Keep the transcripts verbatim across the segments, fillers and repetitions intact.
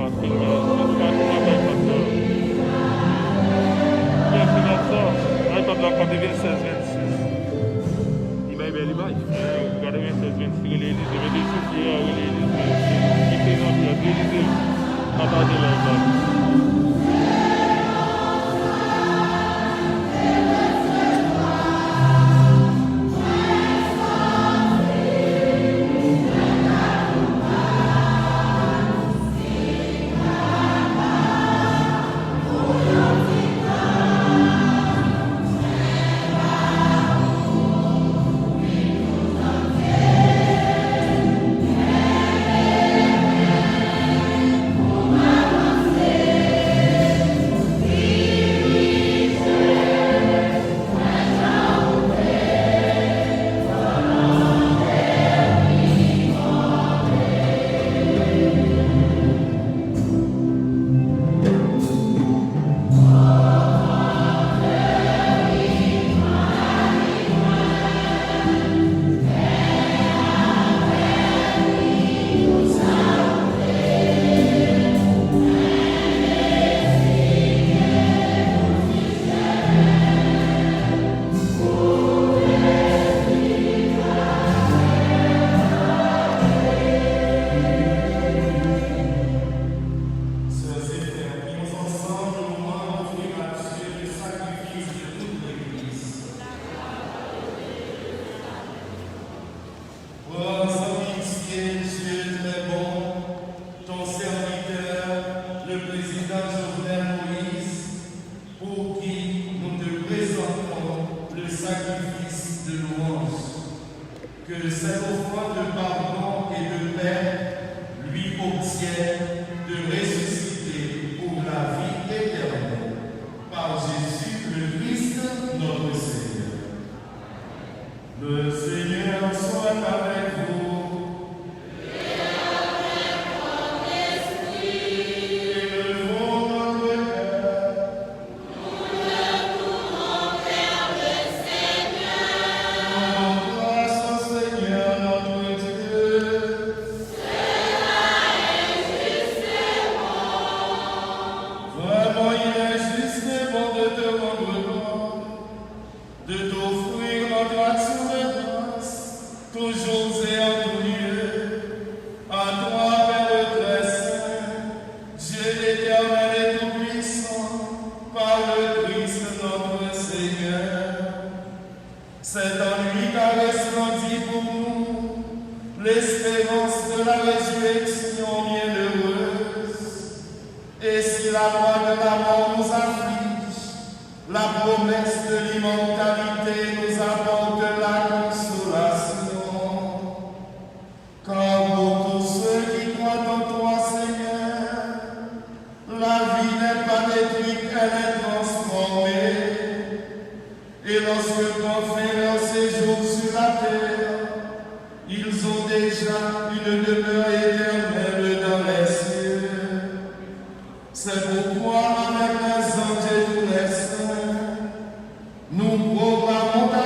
Patrick Michel, Patrick Michel, Patrick Michel, iPad la, katrevennsèz vennsis. Imaj bèl imaj. Katrevennsèz vennsis, rele Elize. Mete sou fye a, rele Elize. Kite nan fye a, Elize. Pataje live la. Sè e frè, prions ansanm le moman ofri a Dye le sakrifis de tout legliz. Prends en pitié, Dieu très bon, ton serviteur, le président Jovenel Moïse, pour qui nous te présentons le sacrifice de louange. Que cette offrande de pardon et de paix lui obtienne de ressusciter pour la vie éternelle. Par Jésus le Christ, notre Seigneur. Le Seigneur soit avec vous. Élevons notre cœur. Nous le tournons vers le Seigneur. Rendons grâce au Seigneur notre Dieu. Cela est juste et bon. Vraiment, il est juste et bon de te rendre grâce, de t'offrir notre action de grâce, toujours et en tout lieu, à toi, Père très saint, Dieu éternel et tout-puissant, par le Christ notre Seigneur. C'est en lui qu'a resplendi pour nous l'espérance de la résurrection bienheureuse. Et si la loi de la mort nous afflige, la promesse de l'immortalité nous apporte la consolation. Car pour tous ceux qui croient en toi, Seigneur, la vie n'est pas détruite, elle est transformée. Et lorsque prend fin leur séjour sur la terre, ils ont déjà une demeure éternelle dans les cieux. C'est pourquoi, avec les anges et tous les saints, nous proclamons ta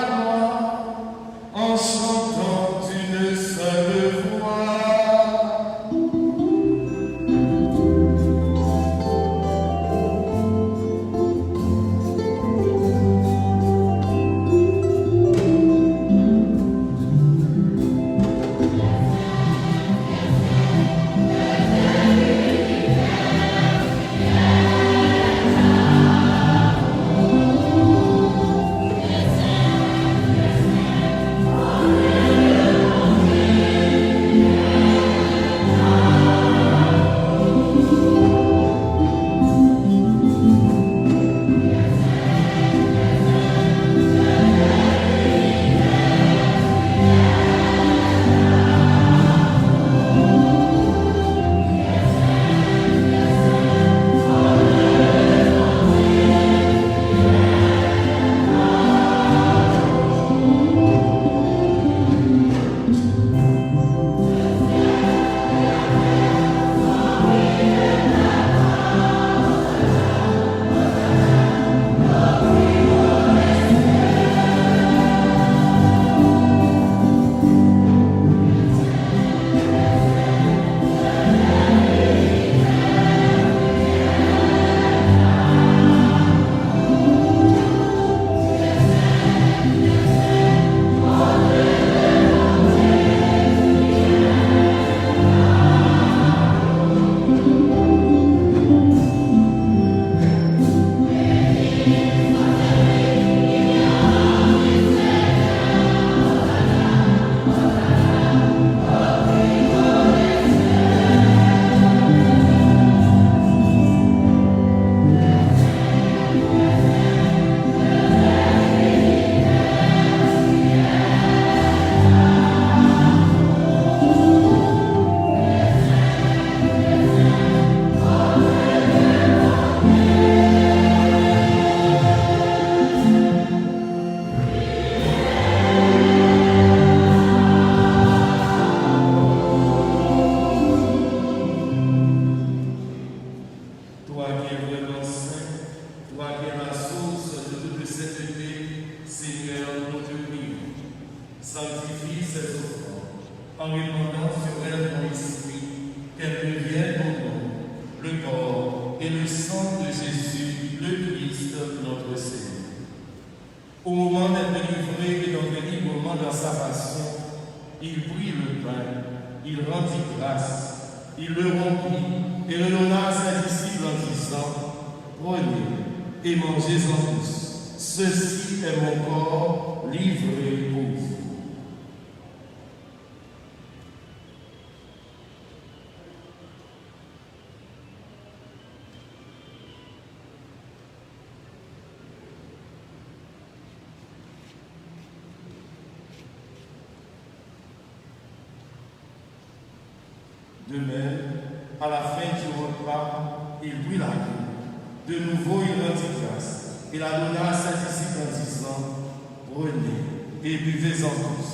Sanctifie ces offrandes en répandant sur elles ton esprit, qu'elles deviennent pour nous le corps et le sang de Jésus, le Christ, notre Seigneur. Au moment d'être livré et d'entrer librement dans sa passion, il prit le pain, il rendit grâce, il le rompit et le donna à ses disciples en disant, prenez et mangez-en tous. Ceci est mon corps livré pour vous. De même, à la fin du repas, il prit la coupe. De nouveau, il rendit grâce et la donna à ses disciples en disant, prenez et buvez-en tous,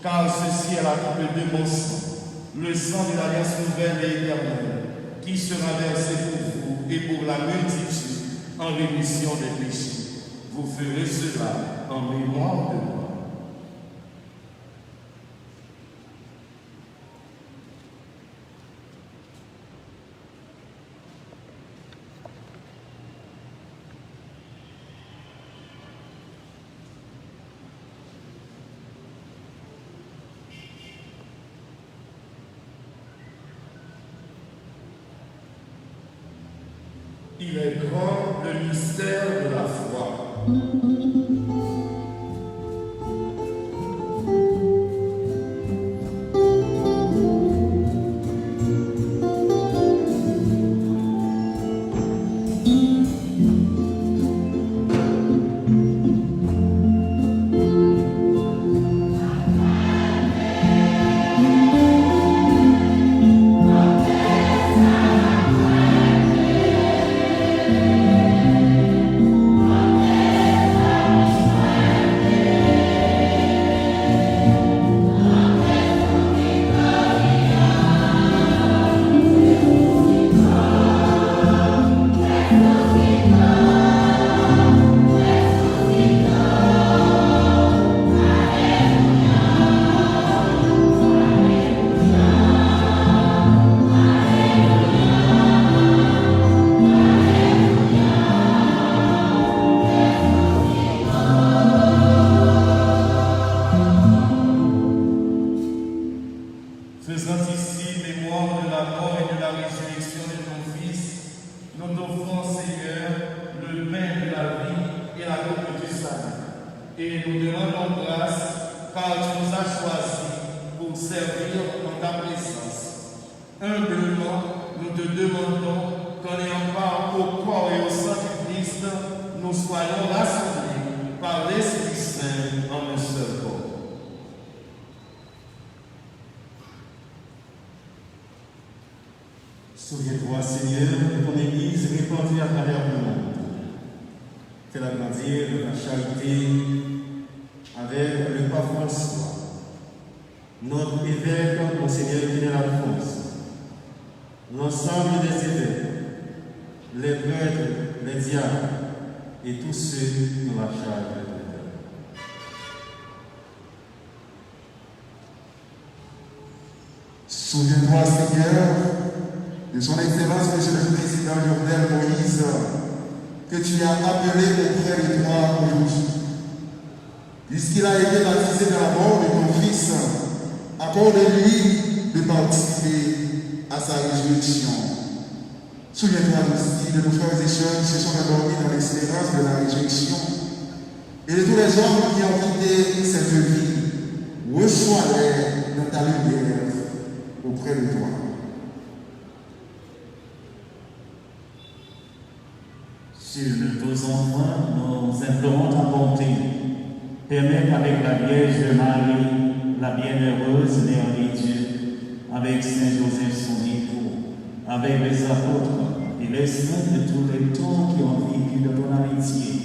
car ceci est la coupe de mon sang, le sang de l'alliance nouvelle et éternelle, qui sera versé pour vous et pour la multitude en rémission des péchés. Vous ferez cela en mémoire de moi. Il est grand le mystère de la foi. Faisant ici mémoire de la mort et de la résurrection de ton Fils, nous t'offrons, Seigneur, le pain de la vie et la coupe du salut. Et nous te rendons grâce car tu nous as choisis pour servir en ta présence. Humblement, nous te demandons qu'en ayant part au corps et au sang du Christ, nous soyons rassemblés par l'Esprit Saint en un seul corps. Souviens-toi, Seigneur, de ton Église répandue à travers le monde. Fais-la grandir dans la charité avec le pape François, notre évêque, Monseigneur Kennel Alphonse, l'ensemble des évêques, les prêtres, les diacres et tous ceux qui ont la charge de ton œuvre. Souviens-toi, Seigneur, de son Excellence, Monsieur le Président Jovenel Moïse, que tu as appelé auprès de toi aujourd'hui. Puisqu'il a été baptisé dans la mort de ton Fils, accorde-lui de participer à sa résurrection. Souviens-toi aussi de nos frères et sœurs qui se sont endormis dans l'espérance de la résurrection, et de tous les hommes qui ont quitté cette vie. Reçois-les dans ta lumière auprès de toi. Sur nos enfants, nous implorons ta bonté. Permets qu'avec la Vierge Marie, la bienheureuse Mère de Dieu, avec Saint Joseph son époux, avec les apôtres et les saints de tous les temps qui ont vécu dans ton amitié,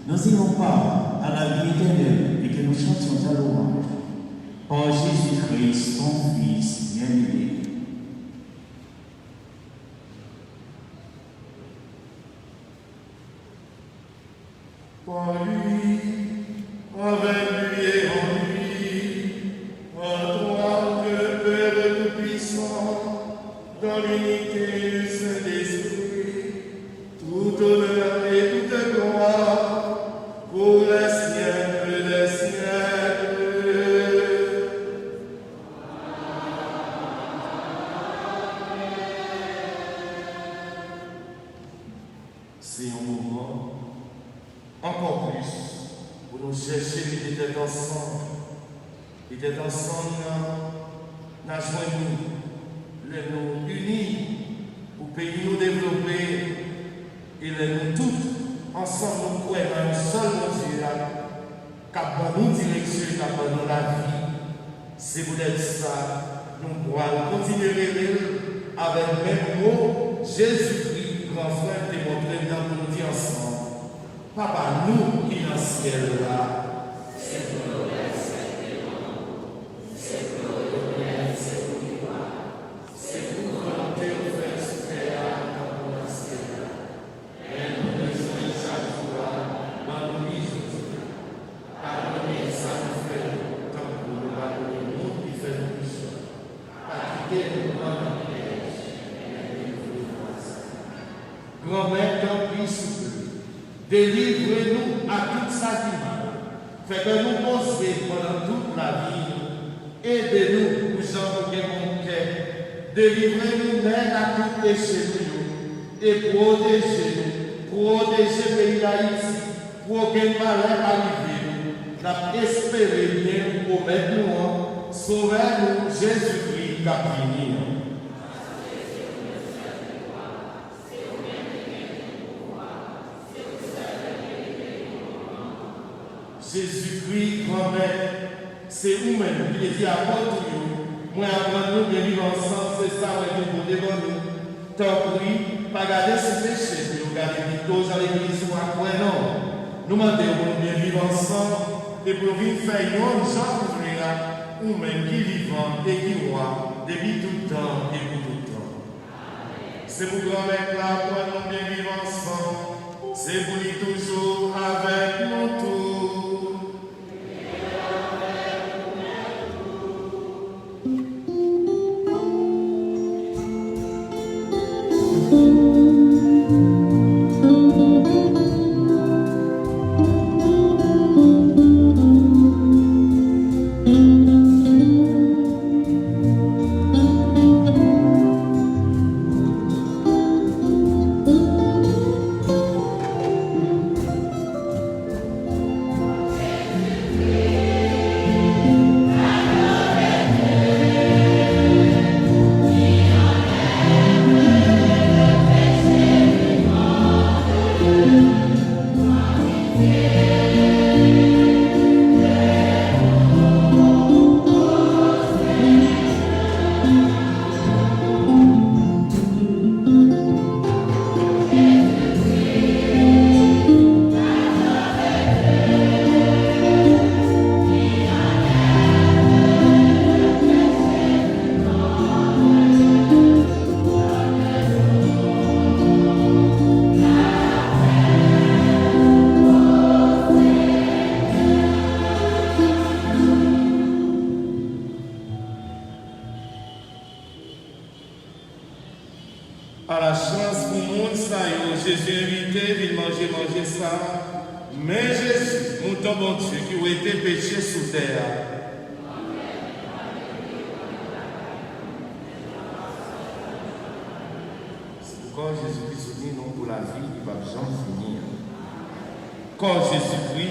nous ayons part à la vie éternelle et que nous chantions ta louange. Par Jésus-Christ, ton Fils bien-aimé. Par lui, avec lui et en lui, Petèt ansanm nan, n a jwenn nou lè nou ini pou peyi nou devlope e lè nou tout ansanm nou kwè nan yon sèl Bondye a k ap ban nou direksyon e k ap ban nou lavi. Se poutèt sa, nou pral kontinye rele l avèk menm mo Jezikri, gran frè, te montre n nan pou nou di ansanm, Papa nou ki nan syèl la, Granmèt, tanpri, souple, delivre nou a tout sa ki mal. Fè kè nou poze pandan tout lavi nou. Ede nou pou jan nou gen bon kè. Delivre nou nèt a tout peche nou yo. E pwoteje nou, pwoteje peyi Dayiti pou okenn malè pa rive nou. N ap espere byen ou pwomèt nou an, Sovè nou, Jezikri, k ap vini an. Jezikri, Granmèt, se ou menm ki te di apot ou yo, mwen aprann nou byen viv ansanm, se sa mwen vin pote ban nou. Tanpri, pa gade sou peche nou yo, gade pito jan legliz ou a kwè nan ou. Nou mande w pou nou byen viv ansanm e pou nou vin fè yonn jan ou vle a, ou menm ki vivan e ki wa depi tout tan e pou tout tan. Se pou Granmèt la aprann nou byen viv ansanm. Se pou li toujou avèk nou tout. A la chans pou moun sa yo, Jezi envite vin manje manje sa a. Men Jezi, Mouton Bondye ki wete peche sou tè a. Se pou kò Jezikri soutni nou pou lavi ki p ap janm fini an. Kò Jezikri.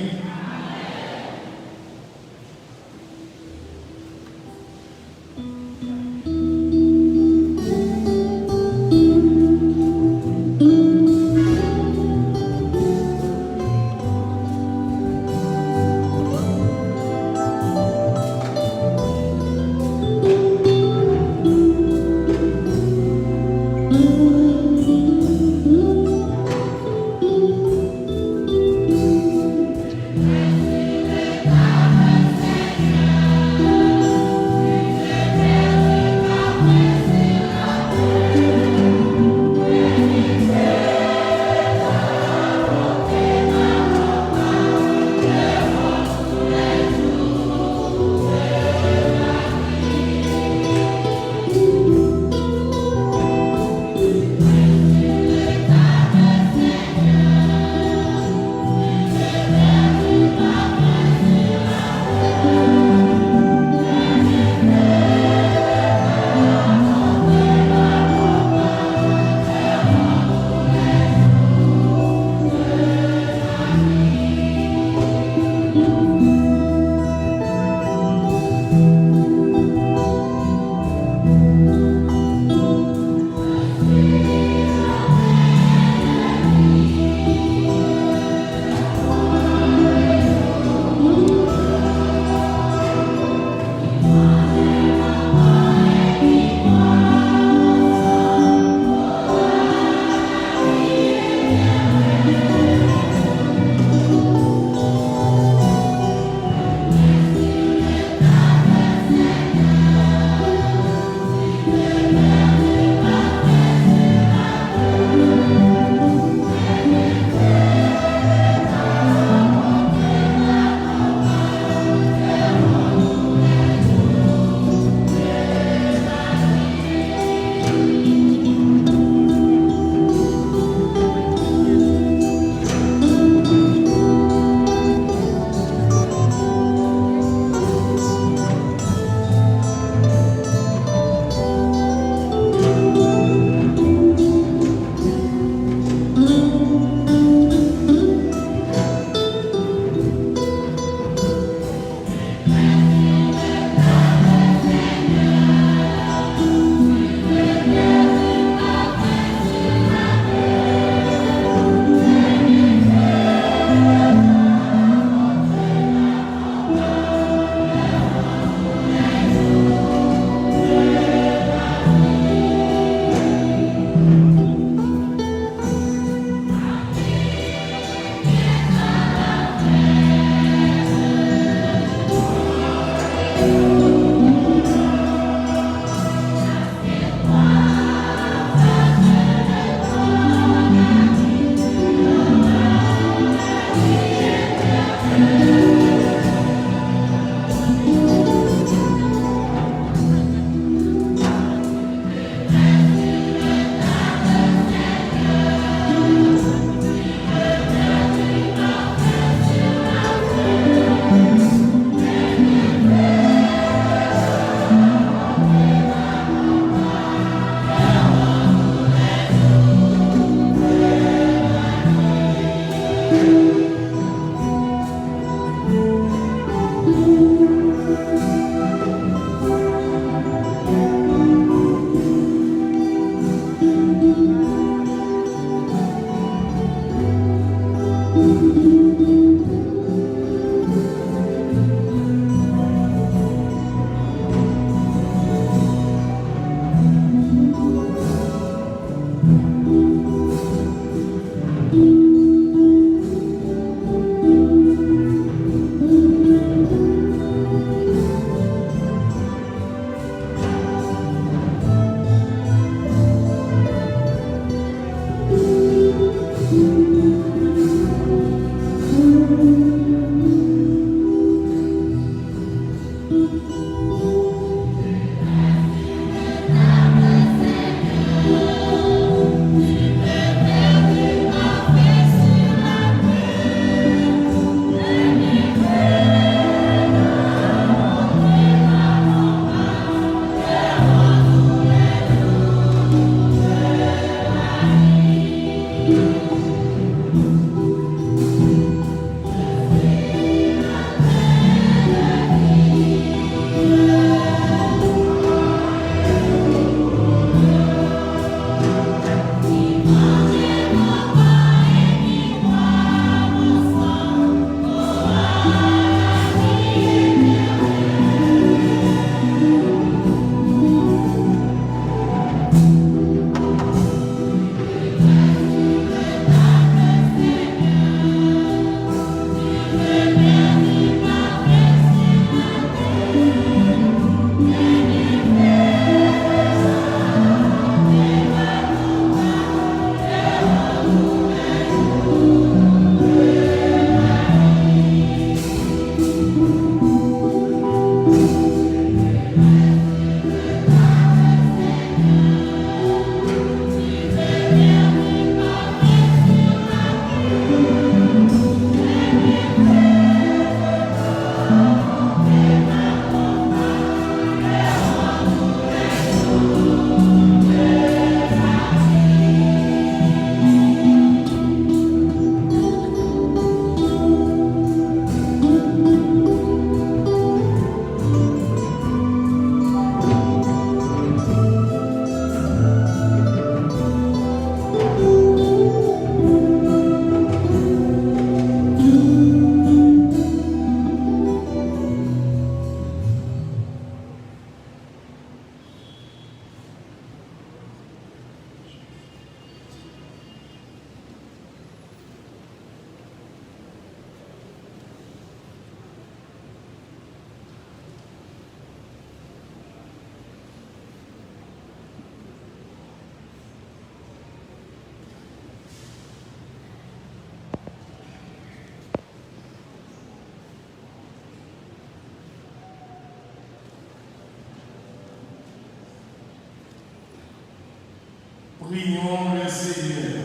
Prions le Seigneur.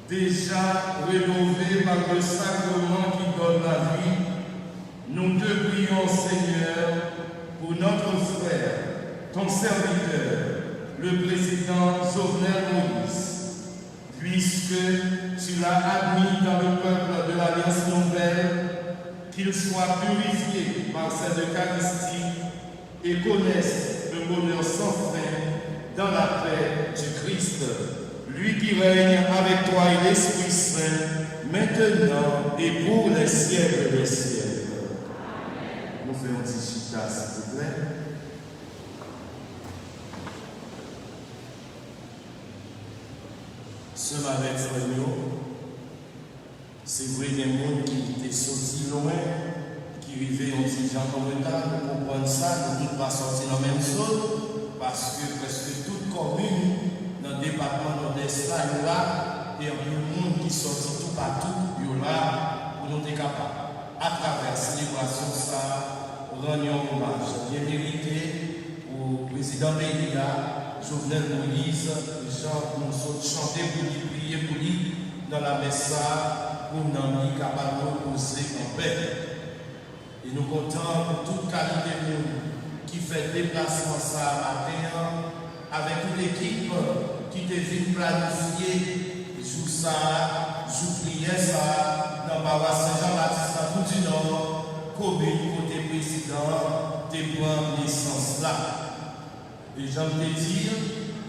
Déjà rénovés par le sacrement qui donne la vie, nous te prions, Seigneur, pour notre frère, ton serviteur, le président Jovenel Moïse. Puisque tu l'as admis dans le peuple de l'Alliance nouvelle, qu'il soit purifié par cette Eucharistie et connaisse le bonheur sans fin dans la paix du Christ, lui qui règne avec toi et l'Esprit Saint, maintenant et pour les siècles des siècles. Nou fè yon ti chita, silvouplè. Sè m avèk frè m yo, se vre gen moun ki te soti lwen, ki rive yon ti jan an reta, nou konprann sa, nou tout pa sòti nan menm zòn, paske prèske tout kòmin nan depatman Nòdès la, yo la, e anpil moun ki sòti toupatou, yo la, pou nou te kapab, atravè selebrasyon sa a, rann yon omaj byen merite pou prezidan peyi a, Jovenel Moïse, jan nou sot chante pou li, priye pou li, nan lamès sa a, pou nanm li kapab repoze anpè. E nou kontan pou tout kalite moun ki fè deplasman sa a maten an, avèk tout ekip ki te vin planifye jou sa a, jou priyè sa a, nan pawas Sen Jan Batis nan Tou Dinò, komin kote prezidan an te pran nesans la. E jan m te di,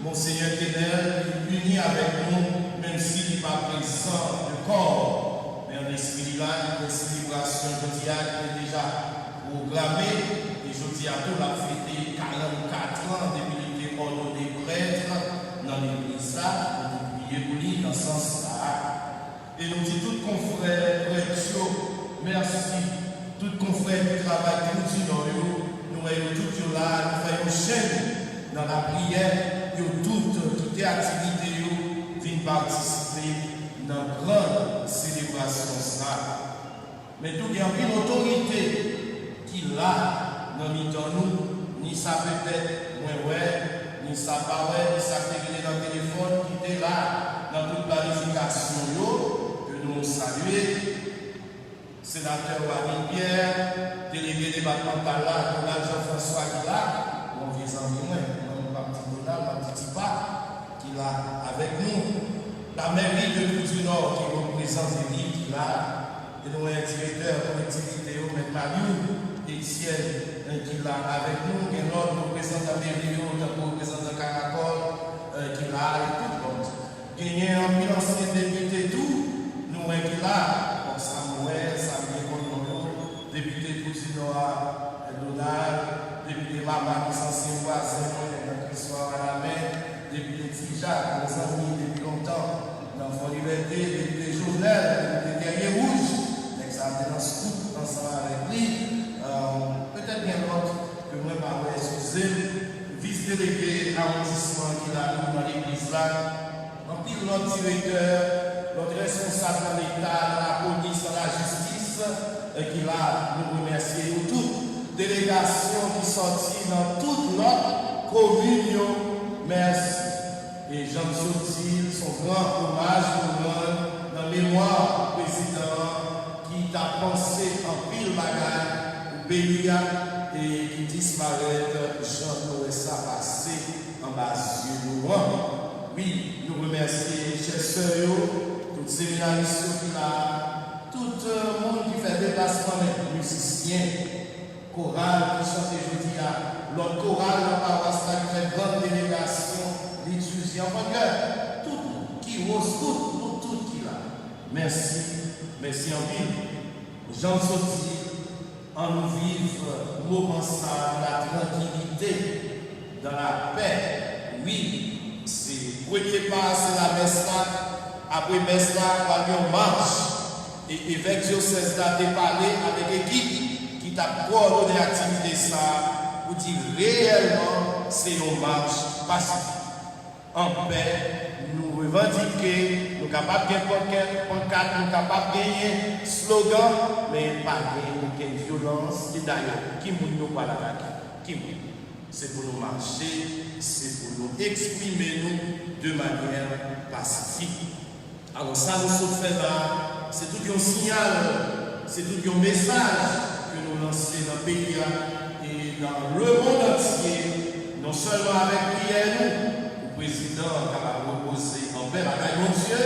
Monseyè Kenel vin ini avèk nou, menm si li pa prezan de kò, men an lespri li la, li gen selebrasyon jodi a ki te deja pwograme, e jodi a tou l ap fete karannkat an depi li te òdone prèt nan legliz la, nou te priye pou li nan sans sa a. E nou di tout konfrè prèt yo, mèsi. Tout konfrè ki travay Tou Dinò yo, nou wè yo tout yo la, nou fè yon chenn nan lapriyè, yo tout kite aktivite yo, vin patisipe nan gran selebrasyon sa a. Men tou gen anpil otorite ki la nan mitan nou, ni sa petèt mwen wè, ni sa pa wè, ni sa k te rele nan telefòn ki te la nan tout planifikasyon yo, ke nou salye. Senatè Warney Pierre, delege depatmantal la, Donald Jean François ki la, yon vye zanmi mwen, mwen menm m p ap di Donald, m ap di Tipa, ki la avèk nou. Lamèri de Trou du Nord ki reprezante li ki la, e nou gen direktè kolektivite yo, Mèt Mariou Etienne, eh, ki la avèk nou, gen lòt reprezantan meri yo, tankou reprezantan Karakòl, eh, ki la, e tout lòt. Genyen anpil ansyen depite tou, nou wè ki la. Bon, sa m wè, sa m byen konn non yo, depite Trou du Nord a, Donald, depite Mama ki se ansyen vwazen mwen nan Christ-Roi Wanament, depite Ti Jak, yon zanmi depi lontan nan Fò Libète, depite Jovenel, depite Gèrye Wouj, nèg sa a te nan scout ansanm avèk li. Euh, petèt gen lòt ke mwen pa wè, eskize m, vis delege awondisman ki la tou nan legliz la, anpil lòt direktè, lòt reskonsab nan Leta, nan lapolis, nan lajistis, eh, ki la, nou remèsye yo tout. Delegasyon ki sòti nan tout lòt komin yo, mèsi. E jan m sot di l, se yon gran omaj nou rann nan memwa prezidan an ki t ap panse anpil bagay pou peyi a e ki disparèt jan nou wè sa pase anba zye nou an. Wi, nou remèsye chè sè yo, tout seminaris yo ki la, tout, euh, moun ki fè deplasman, men mizisyen, koral ki chante jodi a, lòt koral nan pawas la ki fè grann delegasyon, liturjyen, anfen, tout moun, kiwòs, tout, nou tout ki la. Mèsi, mèsi anpil. Jan m sot di, ann nou viv moman sa a dans la tranquillité, dans la paix. Wi, se premye pa a, se lamès la. Apre mès la, pral gen yon mach. E evèk dyosèz la te pale avèk ekip ki t ap kowòdone aktivite sa a pou di reyèlman se yon mach pasifik. Anpè, nou revandike, nou kapab gen pankè-, pankat, nou kapab genyen slogan, men pa gen okenn vyolans. E dayè, ki moun nou pral atake? Ki moun? Se pou nou mache, se pou nou eksprime nou de manyè pasifik. Alò, sa nou sot fè la, se tout yon siyal, se tout yon mesaj ke nou lanse nan peyi a e nan lemonn antye, non sèlman avèk priyè nou, pou prezidan an kapab repoze anpè lakay Bondye,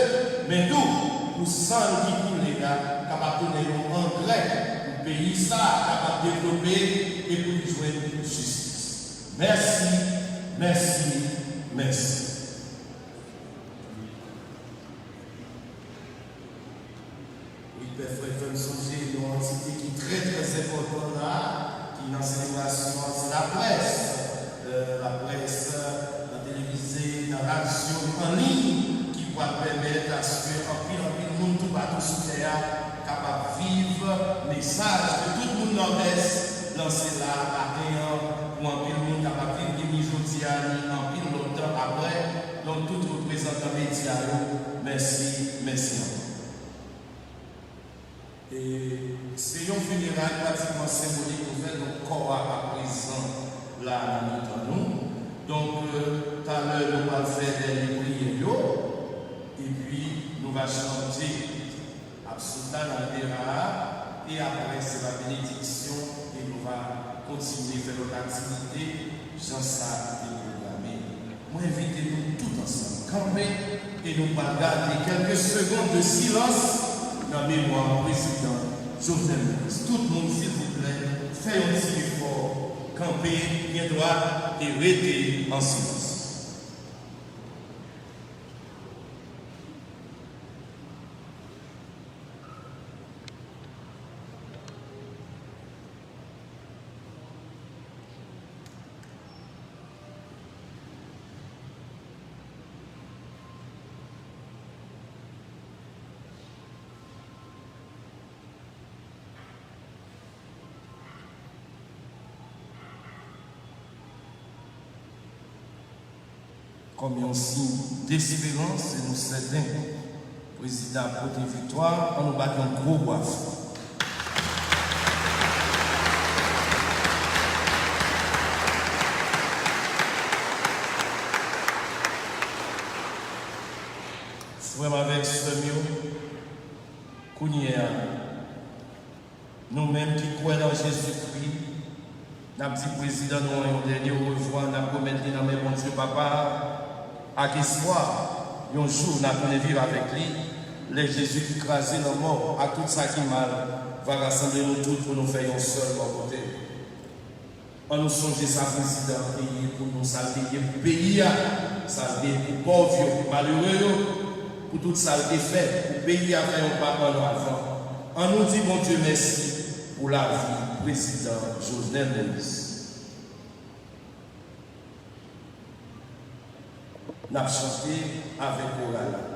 men tou pou san l ki koule a kapab tounen yon angrè pou peyi sa a kapab devlope e pou li jwenn jistis. Mèsi, mèsi, mèsi. Wi, Pè Frè fè m sonje yon antite ki trè, trè enpòtan la, ki nan selebrasyon an, se laprès. Euh, laprès, euh, nan televize, nan radyo, an liy, ki pral pèmèt aske anpil, anpil moun toupatou sou tè a kapab viv mesaj ke tout moun Nòdès lanse la maten an, pou anpil moun kapab viv, gen ni jodi a, ni anpil lòt tan apre. Donk, tout reprezantan medya yo, mèsi, mèsi ankò. E se yon fineray pratikman senbolik nou fè, donk kò a pa prezan la nan mitan nou. Donk, euh, talè nou pral fè dènye priyè yo, epi nou va chante Absoluta Laudera a, e apre se la benediksyon, e nou va kontinye fè lòt aktivite, jan sa te pwograme. Mwen envite nou tout ansanm kanpe e nou pral gade kèlke segonn de silans nan memwa prezidan Jovenel Moïse. Tout moun, silvouplè, fè yon ti efò, kanpe byen dwat e rete an silans. Kòm yon siy desperans, e nou sèten Prezidan ap pote viktwa, ann nou bat yon gwo bwavo. Frè m avèk sè m yo, kounye a, nou menm ki kwè nan Jezikri, n ap di prezidan nou an yon dènye orevwa, n ap remèt li nan men Bondye Papa a, ak espwa, yon jou n a tounen viv avèk li, lè Jezi ki kraze lanmò ak tout sa ki mal va rasanble nou tout pou nou fè yon sèl bò kote. Ann nou sonje sa prezidan an te ye pou nou, sa l te ye pou peyi a, sa l te ye pou pòv yo, pou malere yo, pou tout sa l te fè pou peyi a fè yon pa an avan. Ann nou di Bondye mèsi pou lavi prezidan Jovenel Moïse. N ap chante avèk koral la.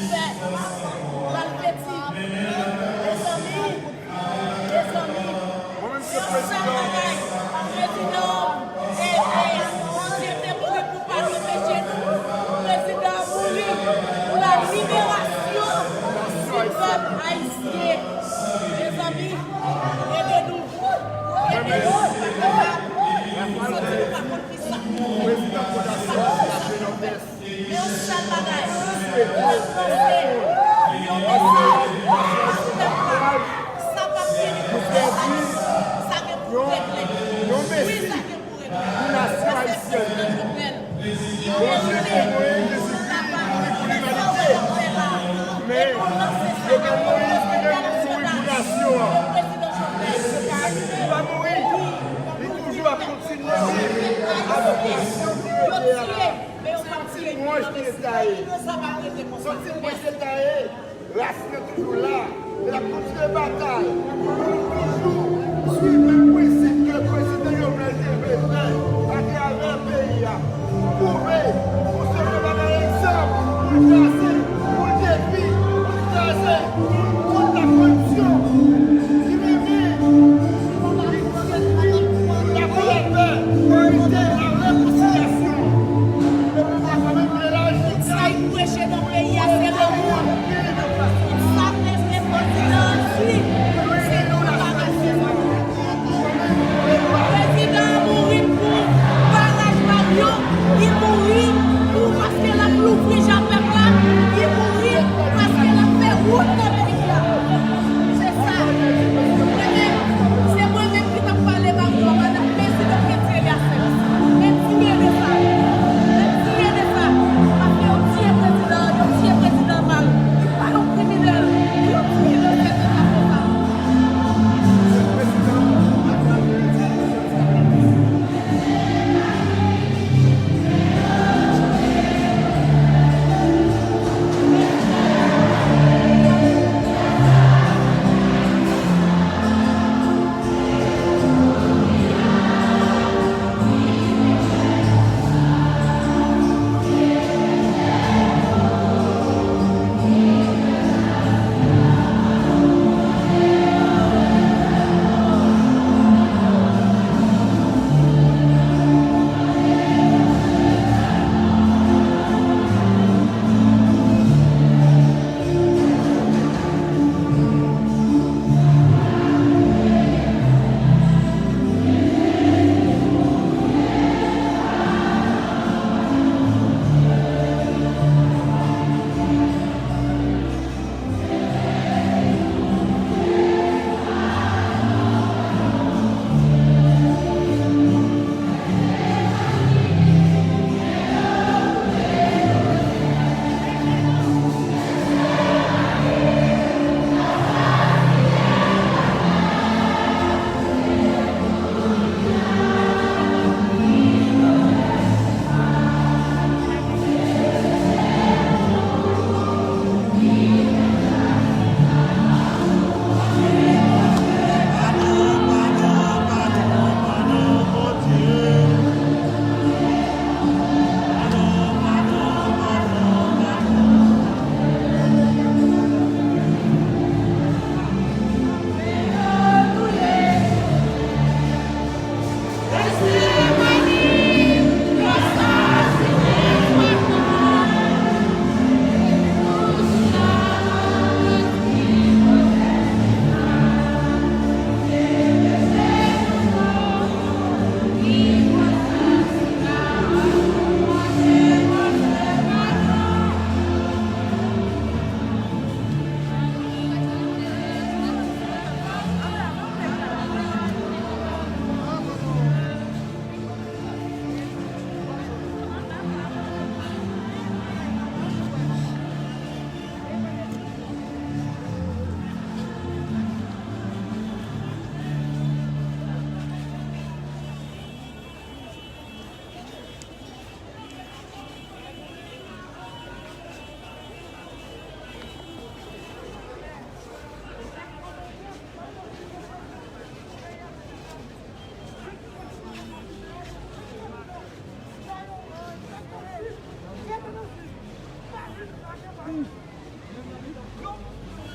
Fè, pral peti. Mezanmi, mezanmi, mwen menm se prezidan. Prezidan, e, e, Bondye te mouri pou pa te peche nou. Prezidan mouri pou la liberasyon di pèp ayisyen. Mezanmi, ede nou. Ede nou, nou pa kapab. Nou santi nou pa konn kisa. Prezidan Fondasyon Ayisyen Nòdès. Men yon sèl bagay, mwen panse yon mesaj pou pèp la. Sa p ap fini konsa, sa gen pou regle. Wi, sa gen pou regle. Pou nasyon ayisyèn. Li merite pou kapab prezante yon pè la. Men, Jovenel Moïse ki gen pou mouri pou nasyon an. Prezidan Jovenel. Li pa mouri. Li toujou ap kontinye viv avèk nasyon ki rete a la. Se yon ti mwens ki rete a ye. Se yon ti mwens ki rete a ye. Ras lan toujou la. E l ap kontinye batay. Pou nou toujou swiv menm prensip ke prezidan Jovenel te vle fè atravè peyi a. Pwouve pou se yon bagay egzanp, pou l kraze, pou l detwi, pou l kraze, pou l kont la koripsyon. Li menm, li konn detwi pou l la pou lapè, verite, la rekonsilyasyon. Sa y preche nan peyi a, se lanmou. Sa prezidan di, se nou bagay, se lanmou.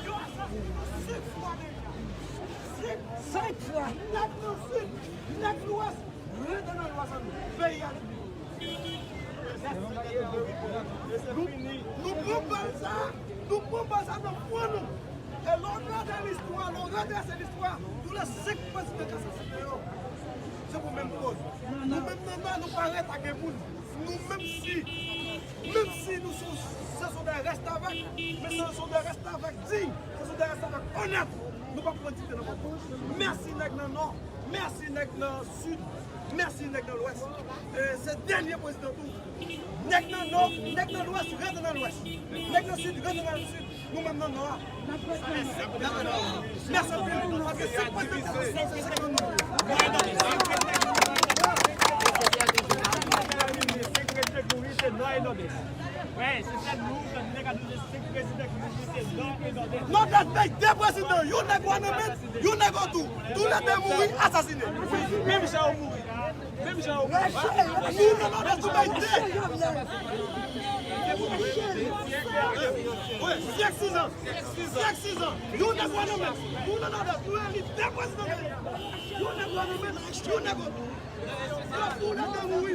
Yo asasinen nou senk fwa deja. Senk fwa. Nèg nan Sid, nèg Lwès, rete nan Lwès an nou. Peyi a libere. Nou, nou pran bal sa, nou pran bal sa nan fwon nou. E lè w gade listwa, lè w retrase listwa, tou le senk prezidan k asasinen yo, se pou menm koz. Nou menm nan Nò, nou pa ret ak gen moun. Nou menm si, menm si nou se, se son de restavèk, men se son de restavèk diy, se son de restavèk onèt, nou p ap pran dikte nan kòb. Mèsi nèg nan Nò, mèsi nèg nan Sid, mèsi nèg nan Lwès. E se dènye prezidan tou. Nèg nan Nò, nèg nan Lwès, rete nan Lwès. Nèg nan Sid, rete nan Sid. Nou menm nan Nò a. Mèsi anpil, paske se pa se se nou. Nòdès bay de prezidan, yon nèg Wanament, yon nèg Otou. Tou le de mouri, asasinen. Menm jan yo mouri. Menm jan yo mouri. Moun nan Nòdès tou bay de. Wi, syèk sizan. Syèk sizan. Yon nèg Wanament. Moun nan Nòdès, nou eli de prezidan. Yon nèg Wanament, yon nèg Otou. Tou le de mouri.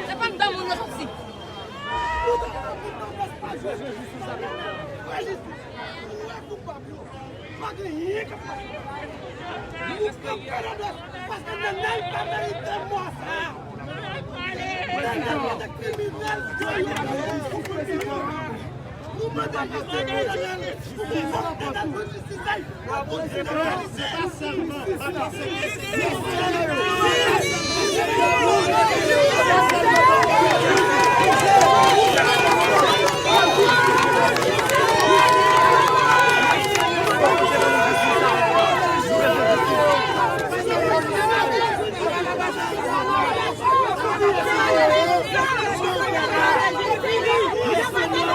Se pa anndan moun yo soti. Pa gen anyen k ap pase. Nou kanpe Nòdès, paske Nènèl pa merite mò sa. Nènèl se te kriminèl, vòlè. Nou mande jistis pou Nènèl. Nènèl pou jistis.